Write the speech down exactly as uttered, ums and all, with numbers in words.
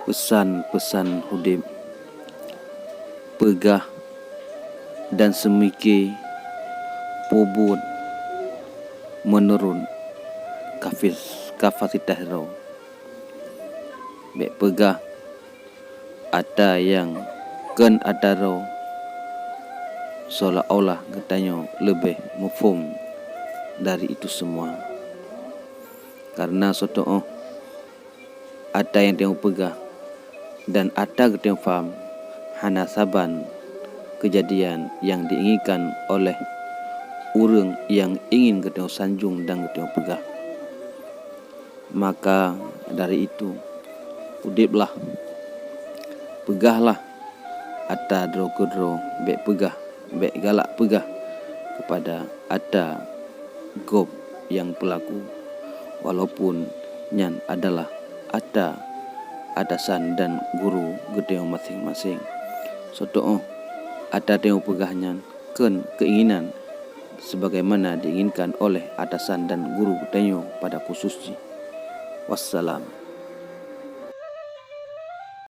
Peusan-peusan udeb. Peugah dan seumike peubuet meunurot kafis-, kapasitas droe. Bék peugah ata nyang kon ata droe, seolah-olah geutanyoe leubeh muphom dari itu semua. Karena soe teuh ata nyang tanyoe peugah dan ata geutanyoe pham hana saban keujadian nyang diinginkan oleh ureuëng nyang ingin geutanyoe sanjong dan geutanyoe peugah. Maka dari itu, udeblah, peugahlah ata droe keudroe, bék peugah, bék galak peugah keupada ata gob nyang peulaku, walaupun nyan adalah ata atasan dan guru geutanyoe maséng-maséng. Soe teuh ata tanyoe peugah nyan kon keuinginan sebagaimana diinginkan oleh atasan dan guru geutanyoe pada khusus jih. Wassalam.